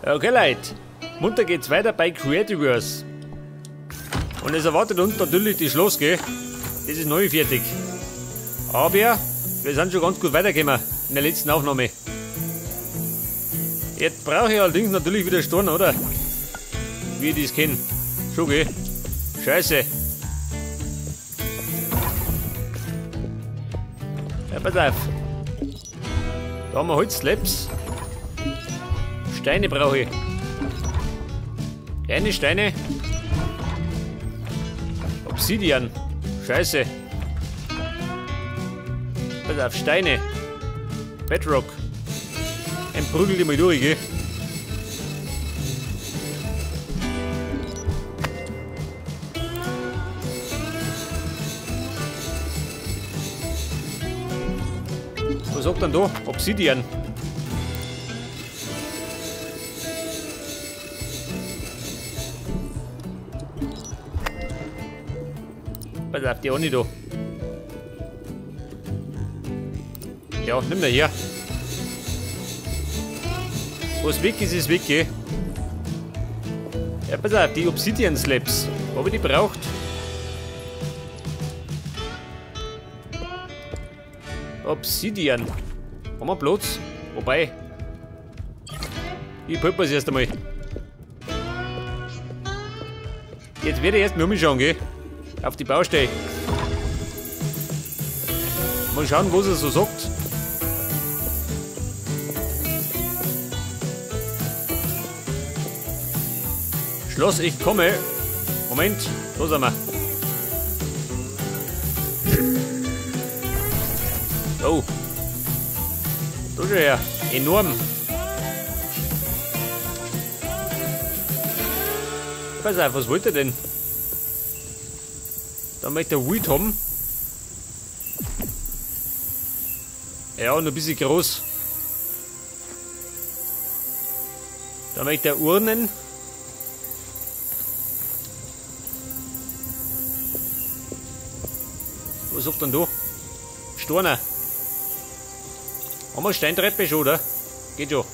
Okay, Leute, munter geht's weiter bei Creativerse. Und es erwartet uns natürlich die Schloss, gell? Das ist neu fertig. Aber wir sind schon ganz gut weitergekommen in der letzten Aufnahme. Jetzt brauche ich allerdings natürlich wieder Stein, oder? Wie ich das kenne. Schon, gell? Scheiße. Ja, pass auf. Da haben wir Holzslabs. Steine brauche ich. Kleine Steine. Obsidian. Scheiße. Pass auf, Steine. Bedrock. Ein prügel die mal durch, gell? Was sagt denn da? Obsidian. Pass auf, die auch nicht da. Ja, nimm da her. Was weg ist, ist weg, gell? Ja, pass auf, die Obsidian Slabs. Hab ich die braucht? Obsidian. Haben wir Platz? Wobei. Ich pöppel es erst einmal. Jetzt werde ich erst mal umschauen, gell? Auf die Baustelle. Mal schauen, was er so sagt. Schloss, ich komme. Moment, da sind wir. Oh. Da schon her. Enorm. Pass auf, was wollt ihr denn? Da möchte er Weed haben. Ja, und ein bisschen groß. Da möchte er Urnen. Was sagt denn da? Steiner. Haben wir Steintreppe schon, oder? Geht schon.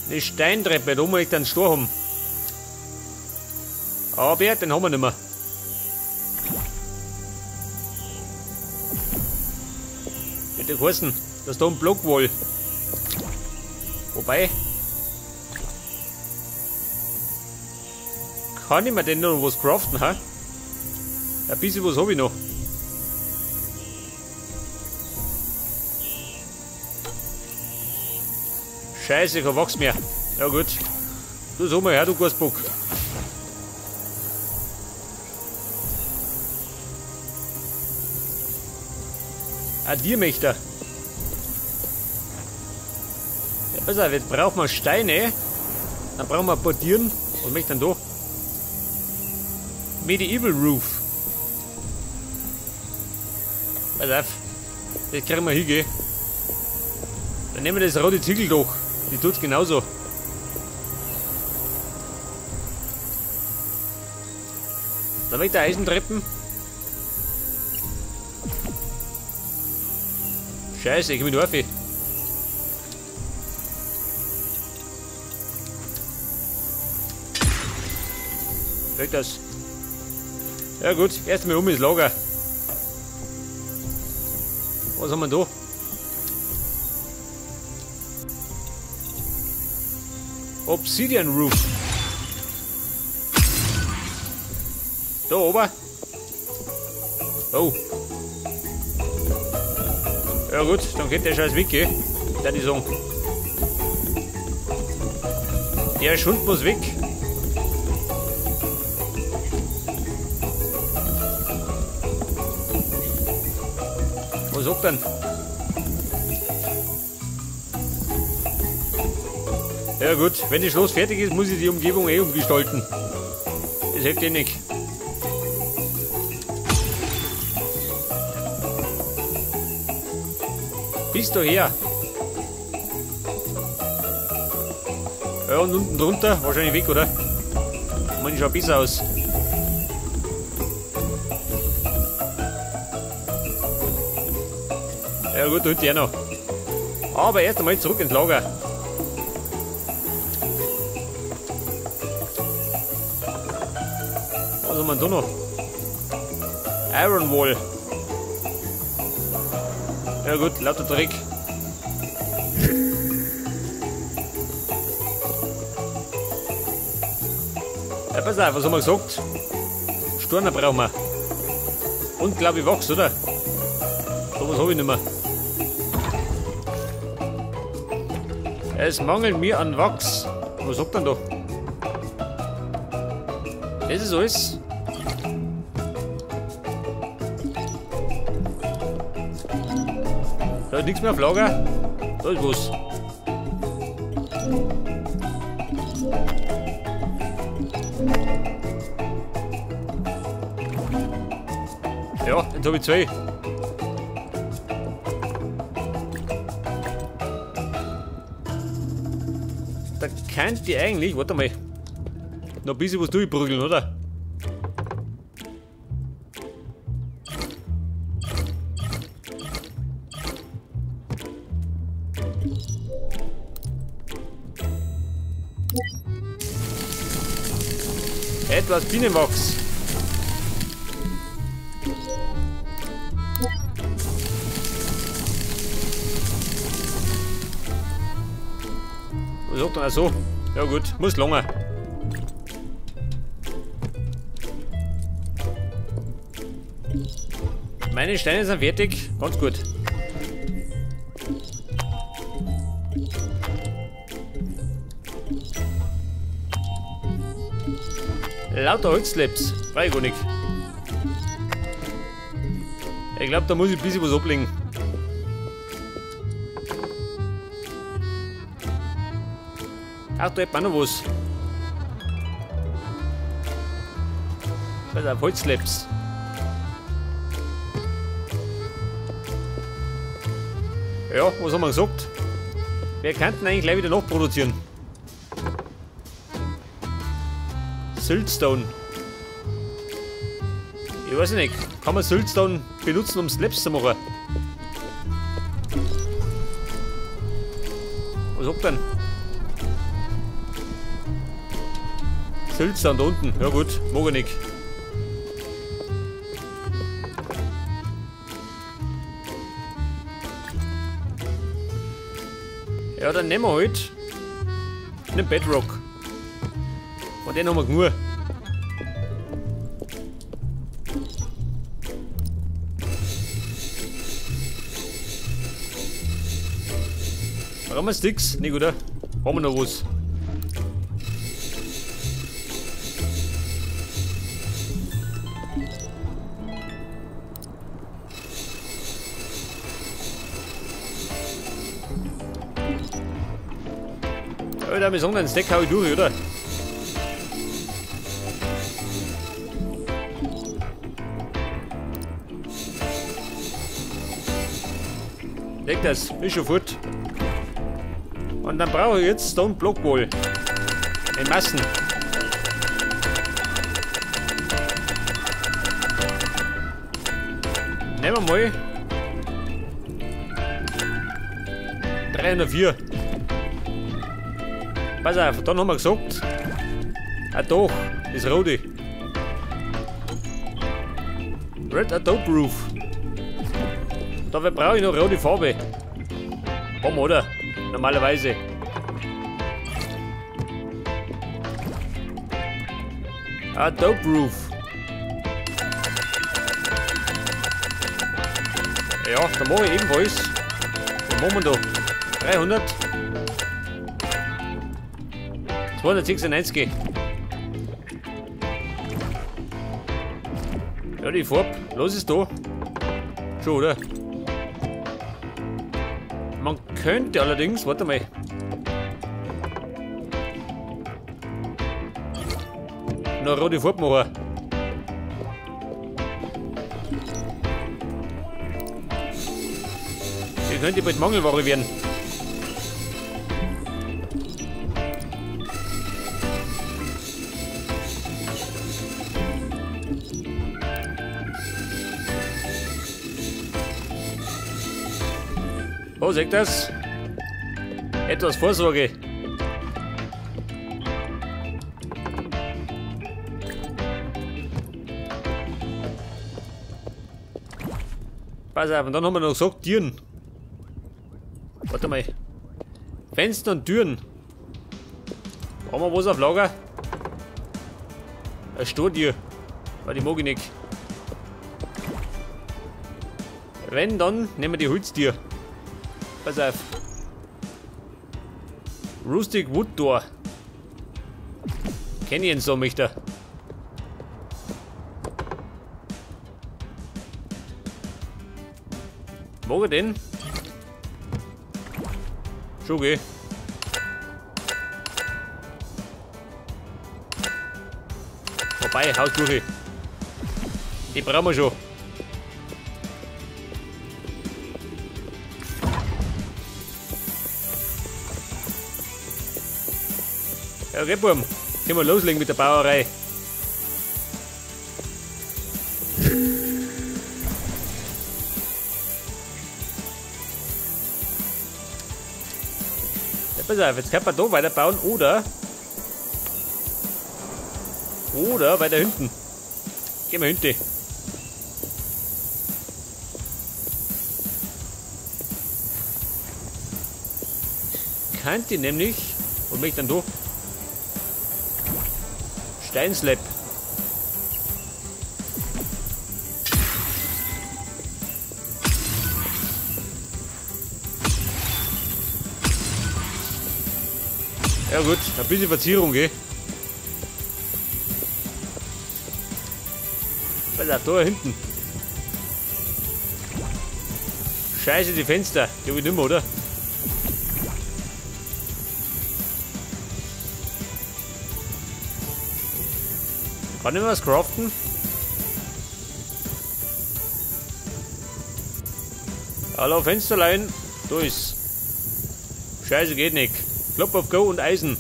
Eine Steintreppe, da muss ich einen Stein haben. Aber den haben wir nicht mehr. Hätte geheißen, dass da ein Block wohl. Wobei. Kann ich mir denn noch was craften, ha? Ein bisschen was habe ich noch. Scheiße, kein Wachs mehr. Ja gut. Du sag mal her, du Gasbock. Ah, dir möchte er. Ja, pass auf, jetzt brauchen wir Steine. Dann brauchen wir ein paar Tieren. Was möchte denn da? Medieval Roof. Pass auf. Das kriegen wir hin, gell? Dann nehmen wir das rote Ziegeldach. Die tut's genauso. Da möchte er Eisentreppen. Scheiße, ich bin auf. Weg das. Ja gut, erstmal um ins Lager. Was haben wir da? Obsidian Roof. Da oben. Oh. Ja gut, dann geht der Scheiß weg, gell? Der ich sagen. Der Schund muss weg. Was sagt denn? Ja gut, wenn das Schloss fertig ist, muss ich die Umgebung eh umgestalten. Das hilft eh nicht. Bis daher. Ja, und unten drunter, wahrscheinlich weg, oder? Man schaut besser aus. Ja gut, da hinten auch noch. Aber erst einmal zurück ins Lager. Was haben wir denn da noch? Iron Wall. Ja gut, lauter Dreck. Ja, pass auf, was haben wir gesagt? Steine brauchen wir. Und glaube ich Wachs, oder? So was habe ich nicht mehr. Es mangelt mir an Wachs. Was sagt denn da? Das ist alles. Da ist nichts mehr auf Lager. Da ist was. Ja, jetzt habe ich zwei. Da könnte ich eigentlich, warte mal, noch ein bisschen was durchprügeln, oder? Etwas Bienenwachs. Was sagt denn so? Ja gut, muss lange. Meine Steine sind fertig, ganz gut. Lauter Holzslabs, brauche ich gar nicht. Ich glaube, da muss ich ein bisschen was ablegen. Ach, da hätte man noch was. Pass auf, Holzslabs. Ja, was haben wir gesagt? Wir könnten eigentlich gleich wieder nachproduzieren. Siltstone. Ich weiß nicht, kann man Siltstone benutzen, um Slabs zu machen? Was sagt denn? Siltstone da unten. Ja gut, mag ich nicht. Ja, dann nehmen wir halt den Bedrock. Und den haben wir genug. Brauchen wir Sticks? Nicht, oder? Haben wir noch was? Alter, wir sagen, den Stack hau ich durch, oder? Leg das, ist schon fort. Und dann brauche ich jetzt Stone Block Wall. In Massen. Nehmen wir mal 304. Pass auf, dann haben wir gesagt, ah doch, das rote. Red Adobe Roof. Dabei brauche ich noch rote Farbe. Haben wir, oder? Normalerweise. Adobe Roof. Ja, da mache ich ebenfalls. Was machen wir da? 300. 296. Ja, die Farbe, los ist da. Schon, oder? Man könnte allerdings, warte mal. Noch eine rote Farbe machen. Die könnte bald Mangelware werden. Oh, seht das? Etwas Vorsorge. Pass auf, und dann haben wir noch gesagt, Türen. Warte mal. Fenster und Türen. Haben wir was auf Lager? Ein Stortür. Weil die mag ich nicht. Wenn, dann nehmen wir die Holztür. Pass auf. Rustic Wood Door. Kenn ich ihn so, möchte. Mag ich den? Schon okay. Vorbei, Haus durch. Die brauchen wir schon. Ja, okay, Burm. Können wir loslegen mit der Bauerei. Ja, pass auf, jetzt kann man da weiterbauen oder. Oder weiter hinten. Gehen wir hinten. Kann die nämlich. Und mich dann durch. Steinslab. Ja gut, ein bisschen Verzierung, gell? Pass auf, da hinten. Scheiße, die Fenster. Die hab ich nicht mehr, oder? Kann ich was craften? Hallo Fensterlein, da ist. Scheiße, geht nicht. Klopf auf Go und Eisen.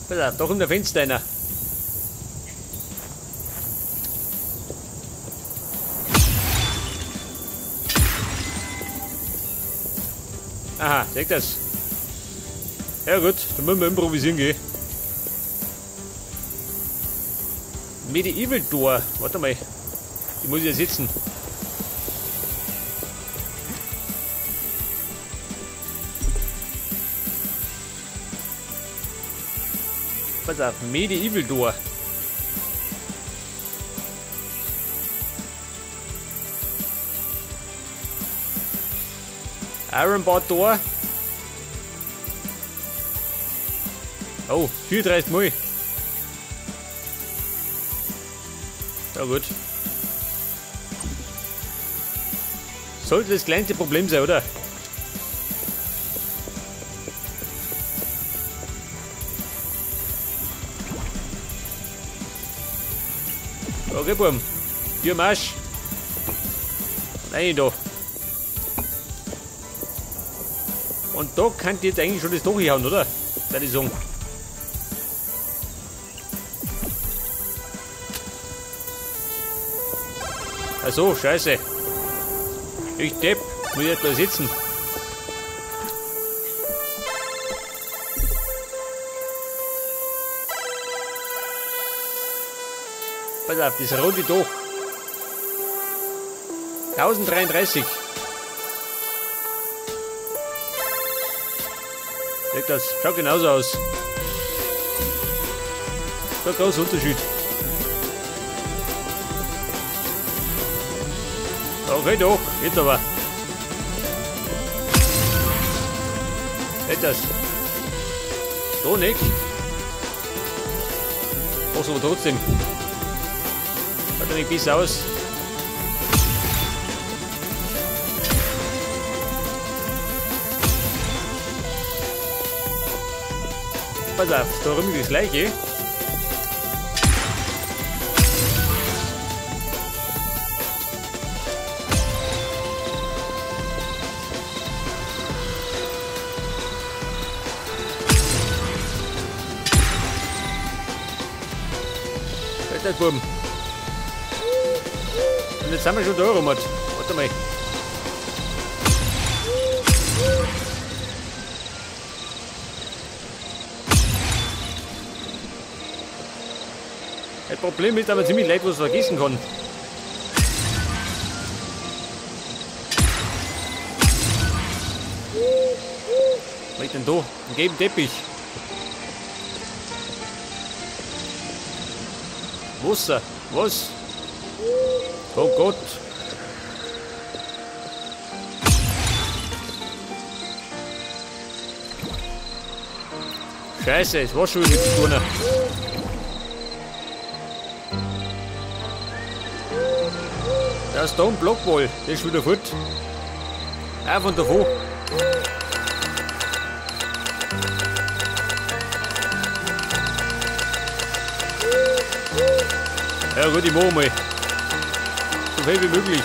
Pass auf, da kommt der Fenster einer. Aha, seht das? Ja gut, dann müssen wir improvisieren gehen. Medieval Door. Warte mal. Die muss ich ja sitzen. Pass auf, Medieval Door. Iron Bar Door. Oh, 34 Mal. Ja gut. Sollte das kleinste Problem sein, oder? Okay, Burm. Tür Marsch. Nein, da. Und da kann ich jetzt eigentlich schon das durchhauen, oder? Das ist so. Ach so, scheiße. Ich Depp, muss ich jetzt da sitzen. Pass auf, das runde doch. 1033. Das schaut genauso aus. Kein großer Unterschied. Okay, doch, jetzt aber. Etwas. So nicht. Mach's aber trotzdem. Schaut ja nicht besser aus. Pass auf, da rum das gleiche. Buben. Und jetzt sind wir schon da rum. Warte mal. Das Problem ist, dass man ziemlich leicht was vergessen kann. Was ist denn da? Ein gelben Teppich. Wasser. Was? Oh Gott. Scheiße, es war schon wieder mit Turner. Der Stone Blockwall, der ist wieder fort. Auf und davon. Ja gut, ich mach mal. So viel wie möglich.